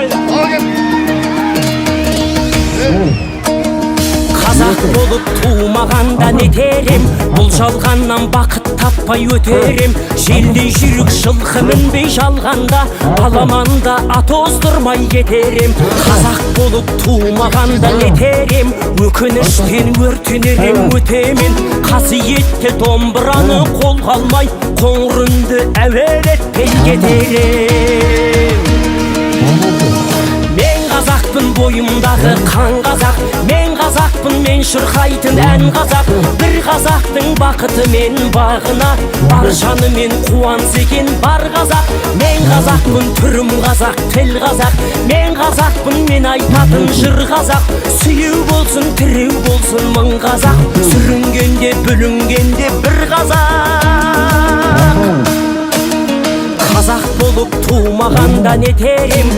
Ал, кет. Қазақ болып тумағанда нетер ем? Бұл жалғаннан бақыт таппай өтер ем. Желдей жүйрік жылқы мінбей жалғанда, аламанда ат оздырмай кетер ем. Қазақ болып тумағанда нетер ем? Өкініштен өртенер ем өтемен. Қасиетті домбыраны қолға алмай, қоңыр үнді әуелетпей кетер ем. Мен қазақпын, бойымдағы қан қазақ. Мен қазақпын, мен шырқайтын ән қазақ. Бір қазақтың бақыты мен бағына бар жанымен қуанса екен бар қазақ. Мен қазақпын, түрім қазақ, тіл қазақ. Мен қазақпын, мен айтатын жыр қазақ. Сүйеу болсын, тіреу болсын мың қазақ, сүрінгенде, бүлінгенде бір қазақ. Қазақ болып тумағанда нетер ем?